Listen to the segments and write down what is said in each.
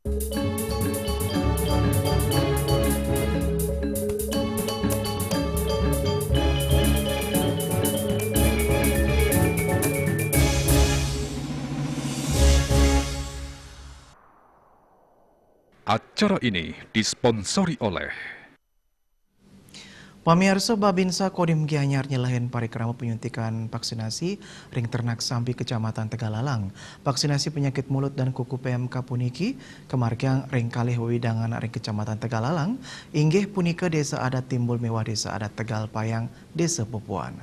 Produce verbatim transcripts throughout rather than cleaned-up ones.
Acara ini disponsori oleh Pamiarsa, Babinsa Kodim Gianyar nyelehen parikrama penyuntikan vaksinasi ring ternak sampi Kecamatan Tegalalang. Vaksinasi penyakit mulut dan kuku P M K puniki kamargiang ring kalih wewidangan ring Kecamatan Tegalalang, inggih punika Desa Adat Timbul miwah Desa Adat Tegal Payang, Desa Pupuan.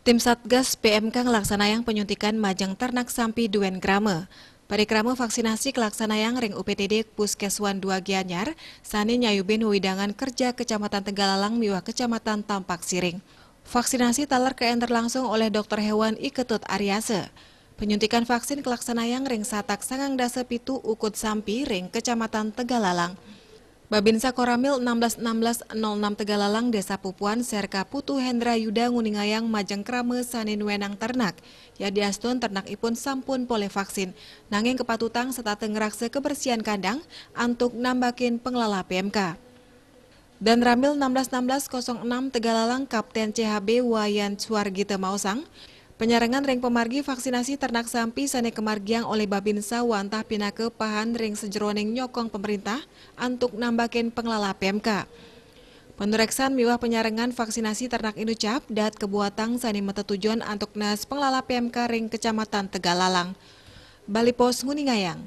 Tim Satgas P M K nglaksanayang penyuntikan majeng ternak sampi duen krama. Parikrama vaksinasi kalaksanayang ring U P T D Puskeswan dua Gianyar, sane nyayubin wewidangan kerja Kecamatan Tegalalang miwah Kecamatan Tampak Siring. Vaksinasi taler kaenter langsung oleh Dokter Hewan I Ketut Aryasa. Penyuntikan vaksin kalaksanayang ring satak sangang dasa pitu ukud sampi ring Kecamatan Tegalalang. Babinsa Koramil enam belas enam belas nol enam Tegalalang, Desa Pupuan, Serka Putu Hendra Yuda nguningayang majeng krama sane nuenang ternak. Yadiastun ternakipun sampun polih vaksin, nanging kapatutang setata ngraksa kebersihan kandang antuk nambakin penglala P M K. Dan Ramil enam belas enam belas kosong enam Tegalalang, Kapten C H B Wayan Suargita maosang, penyarengan ring pamargi vaksinasi ternak sampi sane kamargiang olih Babinsa wantah pinaka pahan ring sajeroning nyokong pemerintah antuk nambakin penglala P M K. Panureksan miwah penyarengan vaksinasi ternak inucap dahat kabuatang sane matetujon antuk naas penglala P M K ring Kecamatan Tegalalang. Bali Post nguningayang.